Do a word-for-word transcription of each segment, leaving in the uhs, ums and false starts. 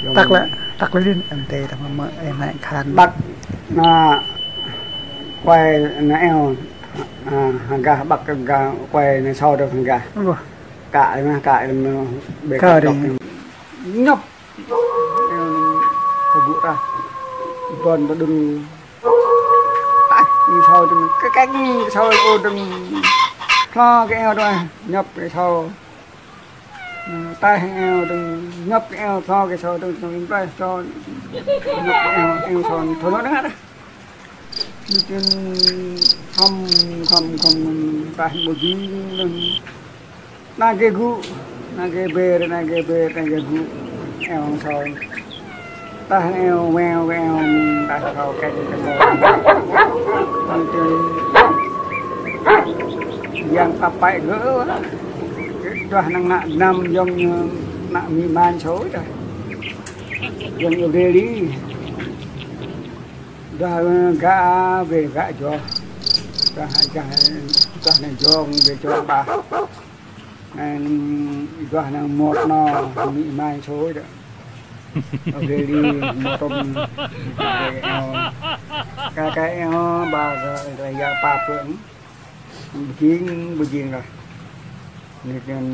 Tăk lĕ, tăk lĕ đĭn, em tê tăk mă, em hĕ khan. Ƀăk, na, kuai, na eo, a, hăng gah, ƀăk gah, kuai, na sau dơ̆ng hăng gah. Ơ. Kă, na, kă, na, bê kă kă dŏ. Dơ̆ng. Ñŏp. Eo, kơ gŭ rah. Ƀon, ƀon đŭn. Taih, na sau dơ̆ng, kơ kĕng, na sau, ô, dơ̆ng. Hlô kơ eo dơ̆ng, ñŏp kơ sau. Taih eo dơ̆ng, ñŏp kơ eo, hlô kơ sau dơ̆ng, dơ̆ng, taih sau, ñŏp kơ eo, eo sau, thô nô dơ̆ng hă. Ñu čin khŏm, khŏm, khŏm, taih ƀu jing dơ̆ng. Na gê gŭ, na gê bê, na gê bê, na gê gŭ, eo sau. Taih eo weo, weo, taih kâo kĕng kơ kâo. Tơl tơl yang pap păi gơ̆. Duah năng nă năm yŏng ñu nă mĭ mañ sôi dah. Yŏng ñu bê li. Duah gă bê gă joh. Duah gă, duah năng yŏng bê yŏng ƀah. Năng duah năng mŏt nô, mĭ mañ sôi dah. Ơ, bê li, mŏt tôm, bê eo. Kơ kơ eo, ba kơ, kơ yang pap pơ̆ng. Ƀu jing, ƀu jing lah. Ñu čin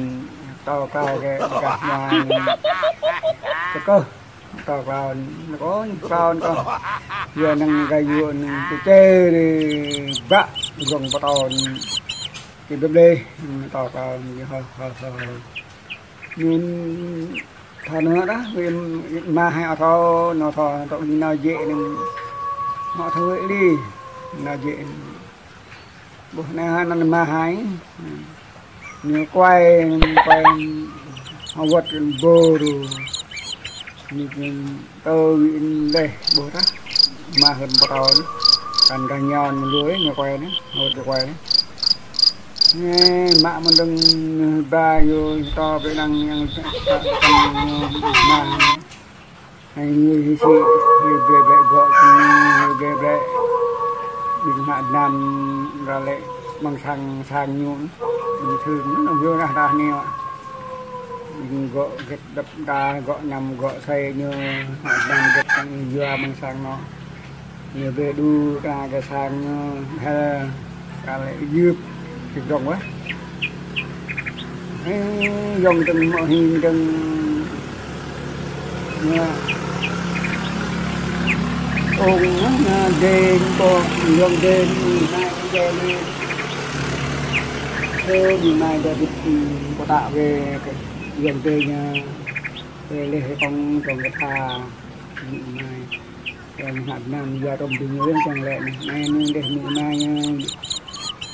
tŏ kâo kơ, kơ kơ mơ̆n. Kơ kơ. Tŏ kâo, kâo, kâo, kâo. Yua năng gah yua năng tê tê ƀă, gong pơtô. Ti bê blê, tŏ kâo, hơ, hơ, hơ, hơ. Ñu tha nơ dah, wĭ ma hai ôtô, nô thô, tŏ ñu nao jĕ nưng. Mă thơ wĭ li, nao jĕ. Ƀuh nă hai năn ma hai. Ñu kuai, kuai, hơwơ̆t bô ru. Ñu, ñu, tơ wĭ leh, ƀuh dah. Ma hơ̆n pơtô. Kăn gah ñon lui, ñu kuai nă, hơwơ̆t ñu kuai nă. Nê, mă mơ̆n dơ̆ng, ba yu, tŏ bê năng yang, kăn ñu, ma. Hai ñu hĭ sĭ, hĭ blĕ blĕ gŏ čing, hĭ blĕ blĕ. Ƀing hă năm ra lĕ mơ̆ng sang, sang ñu. Ƀing sưng, ñu dah dah neo. Ƀing gŏ gĕt dăp đa, gŏ năm, gŏ sai ñu. Hă năm gĕt tăng yua mơ̆ng sang nô. Ñu bê đu kơ, kơ sang ñu, hơ, kơ lĕ yưp, kơ dŏng wah. Hê, yŏng dơ̆ng mơ̆ hing dơ̆ng. Ñu ong wah, ñu dêng kơ, yŏng dêng, ñu nai dêng. Hê, ñu nai dêng, kơ tă wê, yŏng dêng ñu. Wê leh kông, kông kơ tha, ñu nai. Yang hă năm yua tôm ƀing ñu čang lĕ nă. Nai nưng dêh mĭ ma ñu.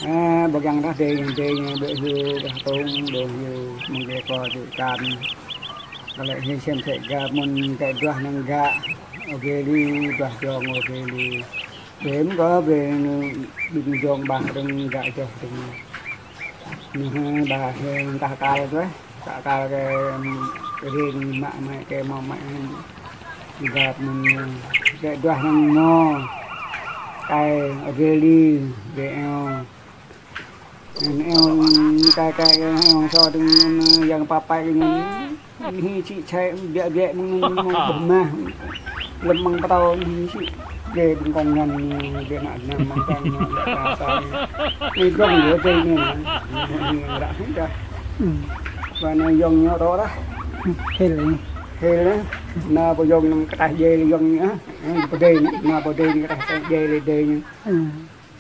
A, ƀu kiăng dah dêh ñu, dêh ñu, ƀu hyu, ƀu tông, ƀu hyu, mơ̆ng dêh kơ dêh kan. Kơ lĕ hĭ sem sĕ gă mơ̆n kơ duah năng gă. Ơ bê li, duah yŏng ơ bê li. Bê mơ̆n kơ bê ñu ƀing yŏng ƀah dơ̆ng gă joh dơ̆ng. Ñu hă ƀah hê tah kal tuh. Tah kal kơ, ơ, ring mă mă kơ mă mă, ơ, găp mơ̆n, ơ, kơ duah năng mơ̆. Kai, ơ, bê li, bê eo. Eo, kai, kai, eo, eo, so dơ̆ng, ơ, yang pap păi kơ ñu. Hĭ sĭ čai, biă, biă, mơ̆ng, mơ̆ng, mơ̆ng, bơh mah. Lơ̆m mơ̆ng pơtâo, hĭ sĭ. Bê ƀing kông ngăn, bê nă, nă, mơ̆ng kông ngăn, bê nă, sa, sa. Ih gong yua dêh ñu, ñu, ñu, ră hĭ dah. Ơ. Ba nă yŏng ñu tŏ dah. Hil. Hil, ơ. Nă pô yŏng nă kơ tah djai lĕ yŏng ñu, ơ. Ơ, pô dêh ñu, nă pô dêh ñu kơ tah djai lĕ dêh ñu. Ơ.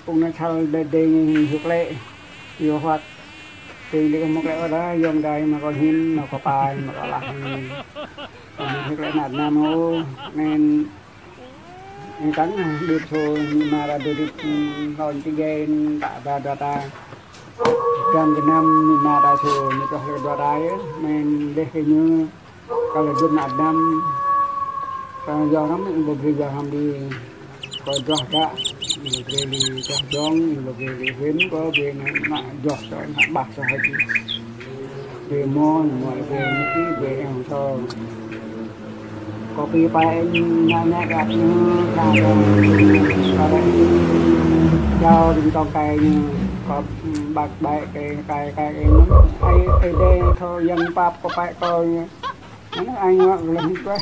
Kông nă čal dêh, dêh ñu huk lĕ. Yua huăt. Dêh lĕ huk lĕ ôh dah, yŏng dai mă kơ hin, mă kơ pai, mă kơ lah hin. Kông huk lĕ nă năm ôh, nên Ih kăn đưp sô, mĭ ma ta đưp, hlâo ñu tơjai, ta ba dua ta. Dăm kơ năm, mĭ ma ta sô, ñu tŏh lĕ dua ta yơh, mơ̆n dêh kơ ñu, kơ lĕ dŭm nă dăm. Kơ yua răm, ih ƀu brơi yua răm đĭ, kơ duah gă, ih ƀu brơi đĭ duah yŏng, ih ƀu brơi đĭ hĭn, kơ brơi nă, nă duah čô, nă ƀah čô hơči. Bê mơ̆n, mơ̆n bê mơ̆n, bê eo sô. Kơ pĭ pă eng ngă ngă găp ñu, kơ dơ̆ng, kơ dơ̆ng. Jao dơ̆ng tŏng kai ñu, kơ ƀăk ƀai kai, kai, kai eng. Ai, ai dêh thâo yang pap kơ pă kơ ñu. Anŭn ai ngă lơ̆m hĭ tuh.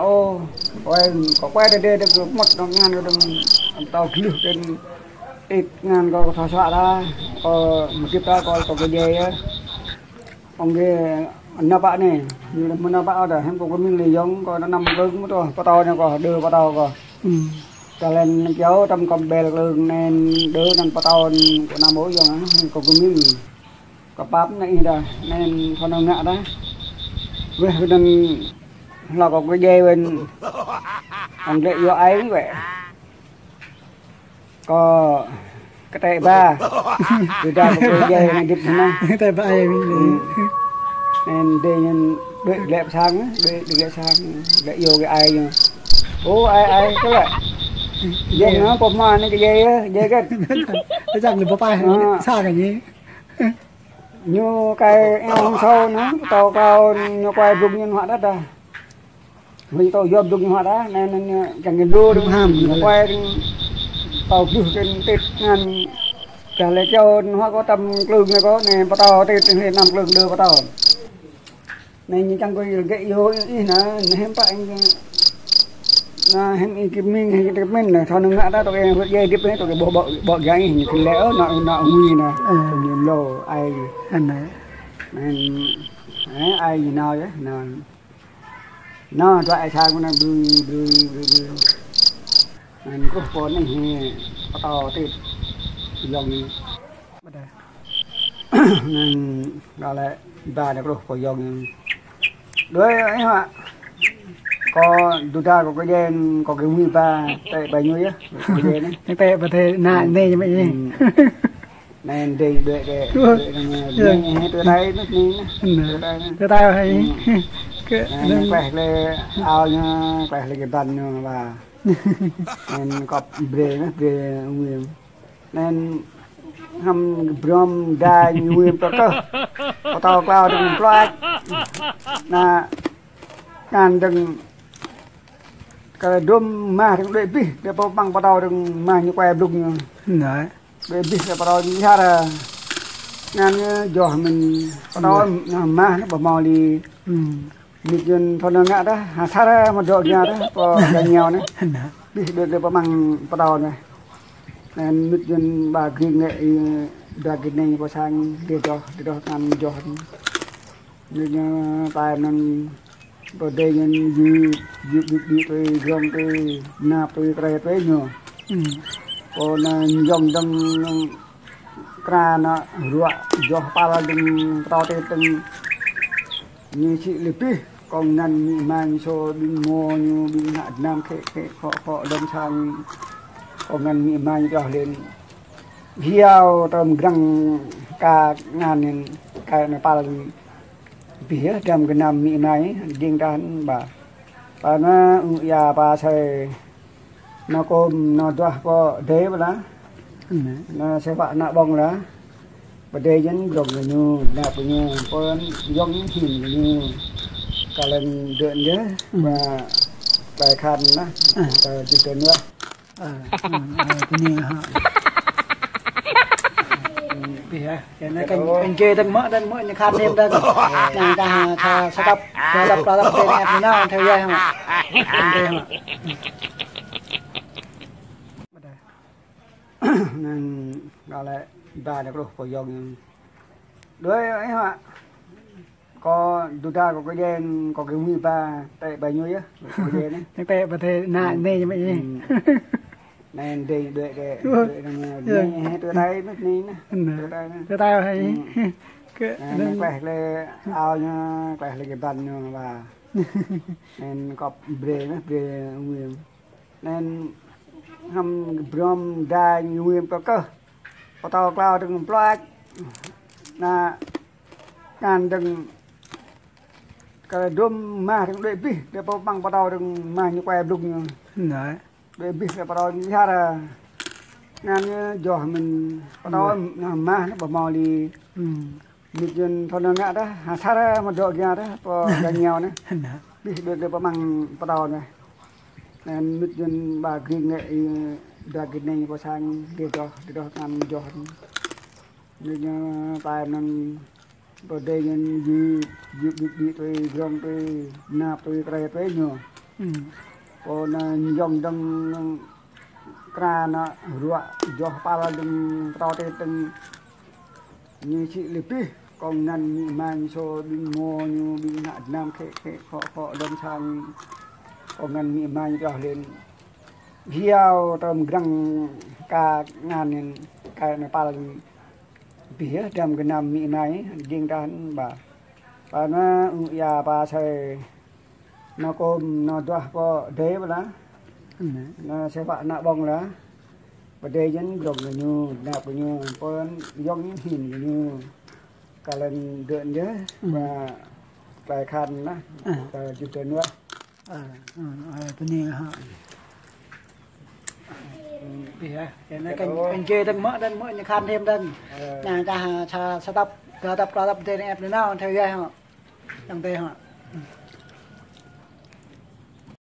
ôh. Kâo, kâo kuai đơđe đơ̆ kơ mŭt nao ngăn kơ đơ̆ng pơtâo glưh kơ tĭt ngăn kâo, kâo thâo suă ta. Kâo mơgĭp ta, kâo, kâo kơ djai yơh. Ong gĕ nao pă anai, ñu lĕ mơ̆ nao pă ôh đah, hiư̆m kâo kơmĭn lĕ yŏng, kâo anăm klưng mơ̆ tŏ, pơtâo anai kâo, đơ pơtâo kâo. Hm. Kơ lĕ anŭn čô tăm kơm bel klưng anŭn, đơ anŭn pơtâo anŭn kâo anăm ƀuh yŏng ah, kâo kơmĭn. Kâo pap anai ih đah, anŭn thâo nao ngă đah. Weh anŭn hlâo kâo kơ djai weh. Ong glĕ yua ai weh. Kâo kơtĕk ba. Tơdah kâo kơ djai anai hơdip hơnah. Kơtĕk ba ai mi lĕ. Hm. Anŭn dê ñu đuaĭ glĕ pơ sang, đuaĭ, đuaĭ glĕ sang, glĕ yua kơ ai ñu. Ô, ai, ai, kơ lĕ. Djai ñu, pô hmua anai kơ djai yơh, djai kơ. Tơdah lĕ pô pai, sa kơ ñu. Ñu kai eo hăng sâu anŭn, pơtâo kâo ñu kuai blung ñu huă đah đah. Huĭ tŏ yua blung ñu huă đah, anŭn, anŭn, čang kơ lu đơ̆ng ham, ñu kuai đơ̆ng pơtâo glưh kơ tĭt ngăn. Čah lĕ čô anŭn huă kâo tăm klưng anai kâo, anŭn pơtâo tĭt, anŭn lĕ anăm klưng đơ pơtâo. Anŭn ñu čang kơ gĕ yua ih anŭn, anŭn hiư̆m pă ih, anŭn hiư̆m ih kơmĭn, ih kơmĭn anŭn, thâo nao ngă ta, tŏ kơ huĭ djai hơdip anai, tŏ kơ ƀô̆, ƀô̆, ƀô̆ djai ih, ñu kơ lĕ ôh, anŭn, anŭn ngui anŭn. Ơ. Ñu lô ai. Anŭn. Anŭn, ơ, ai ñu nao yơh, anŭn. Nao, tơlơi sa kơ anŭn brui, brui, brui, brui. Anŭn kruh pô anai hĭ, pơtâo tĭt. Yŏng anai. Anŭn, kâo lĕ ba nao kruh pơ yŏng. Đuaĭ, ih hă. Kâo duda kâo kơ djai, kâo kơ mui ba, tĕ ba ñu yơh. Kâo kơ djai anai. Tĕ ba tĕ anai, anai ñu mă anai. Hmm. Anai đuaĭ, đuaĭ, đuaĭ, đuaĭ, đuaĭ, đuaĭ, đuaĭ, tơtai anai, anai, anai. Anai. Tơtai. Tơtai hai. Hmm. Kơ, anai, anai. Kleh lĕ ao ñu, kleh lĕ kơ ban ñu ba. Anŭn kŏp brơi anai, brơi mui. Anŭn hăm brŏm da ñu wĭm pơkơh. Pơtâo klao dơ̆ng plak. Anŭn, kăn dơ̆ng kơ dôm mah dơ̆ng đuaĭ abih, đuaĭ pơ păng pơtâo dơ̆ng mah ñu kuai blŭng ñu. Anai. Đuaĭ abih kơ pơtâo ñu hiar. Anŭn ñu joh mơ̆n pơtâo. Anai. Anŭn mah anŭn ƀu hmâo li. Hmm. Mĭt yun thâo nao ngă dah, ha sar mă dŏ ngă dah, pô gah ngiao anai. Anai. Abih đuaĭ đuaĭ pơ măng pơtâo anai. Anŭn mĭt yun ba gring lĕ, ih, ba gring anai pơ sang, đĭ đôh, đĭ đôh anŭn joh. Mĭt yun tai anŭn pơ đê yun yư, yư, yư, yư tui, grong tui, nap tui, krê tui ñu. Hmm. Pô anŭn yŏng dơ̆ng kra anŭn ruă joh pal dơ̆ng pơtâo tĕ tơ̆ng. Ñu sĭ lĕ abih, kông ngăn mĭ ma ñu sô ƀing mô ñu, ƀing ană dơnam khĕ khĕ khŏ khŏ lŏn sang. Kông ngăn mĭ ma ñu pioh lĕn. Hiao tơm grăng ka ngăn anŭn, ka anŭn pal abih yơh, dăm gơnam mĭ ma ñu, ding tah anŭn ba. Pơ anŭn ư ia pơ asơi. Nao kôm, nao duah pơ đê pơ lah. Anŭn. Nao sĕ wă ană ƀơ̆ng lah. Pơ đê yun yŏng kơ ñu, nao kơ ñu, pơ yŏng hin kơ ñu. Kơ lĕn đuaĭ yơh, hmm, ba klai khan lah. Ah. Kơ jih dơ̆n yơh. Ah, hmm, ah, kơ ñu hă. Hmm, abih yơh. Kơ anai kơ, kơ anŭn kơ dơ̆ng mă, dơ̆ng mă, ñu khan thêm dơ̆ng. Anŭn kơ ha, sa, sa tăp, sa tăp, sa tăp, tơl ep ñu nao, theo dõi hă. Anŭn kơ hă. Anŭn, kâo lĕ ba nao kruh pơ yŏng. Đuaĭ, ih hă. Kâo duda kâo kơ djai, kâo kơ mui ba, tĕ ba ñu yơh. Kâo kơ djai anai. Tĕ ba tĕ anai, anai ñu mă anai. Hmm. Anai đuaĭ, đuaĭ, đuaĭ, đuaĭ, anai, anai, tơtai anai, anai. Anai. Tơtai anai. Tơtai hai. Hmm. Kơ, anai, anŭn. Anai kleh lĕ ao ñu, kleh lĕ kơ ban ñu ba. Anŭn kŏp brơi anai, brơi mui. Anŭn hăm brŏm da ñu wĭm pơkơh. Pơtâo klao dơ̆ng plak. Anŭn kăn dơ̆ng kơ dôm mah dơ̆ng đuaĭ abih, đuaĭ pơ păng pơtâo dơ̆ng mah ñu kuai blŭng ñu. Anai. Đuaĭ abih kơ pơtâo ñu hiar. Anŭn ñu joh mơ̆n pơtâo. Anai. Anŭn mah anŭn ƀu hmâo li. Hmm. Mĭt yun thâo nao ngă dah, ha sar mă dŏ ngă dah, pô gah ngiao anai. Anai. Abih đuaĭ đuaĭ pơ măng pơtâo anai. Anŭn mĭt yun ba gring lĕ, ih, ba gring anai pơ sang, đĭ đôh, đĭ đôh anŭn joh. Mĭt yun tai anŭn pơ đê yun yư, yư, yư, yư tui, grong tui, nap tui, krê tui ñu. Hmm. Pô anŭn yŏng dơ̆ng kra anŭn ruă joh pal dơ̆ng pơtâo tĕ tơ̆ng. Ñu sĭ lĕ abih, kông ngăn mĭ ma ñu sô ƀing mô ñu, ƀing ană dơnam khĕ khĕ khŏ khŏ lŏn sang. Kông ngăn mĭ ma ñu pioh lĕn. Hiao tơm grăng ka ngăn anŭn, ka anŭn pal anŭn. Abih yơh, dăm gơnam mĭ ma ñu, ding tah anŭn ba. Pơ anŭn ư ia pơ asơi. Nao kôm, nao duah pơ đê pơ lah. Anŭn. Nao sĕ wă ană ƀơ̆ng lah. Pơ đê yun yŏng kơ ñu, nao kơ ñu, pơ yŏng hin kơ ñu. Kơ lĕn đuaĭ yơh, hmm, ba klai khan lah. Ah. Kơ jih dơ̆n yơh. Ah, ah, ah, tơ anai hă. Abih yơh. Kơ anŭn kơ anŭn kơ dơ̆ng mă, dơ̆ng mă, ñu khan thêm dơ̆ng. Ờ. Anŭn kơ ha, sa, sa tăp, dua tăp, klâo tăp, tơl ep anŭn nao, theo dõi hă. Dơ̆ng tơ hă.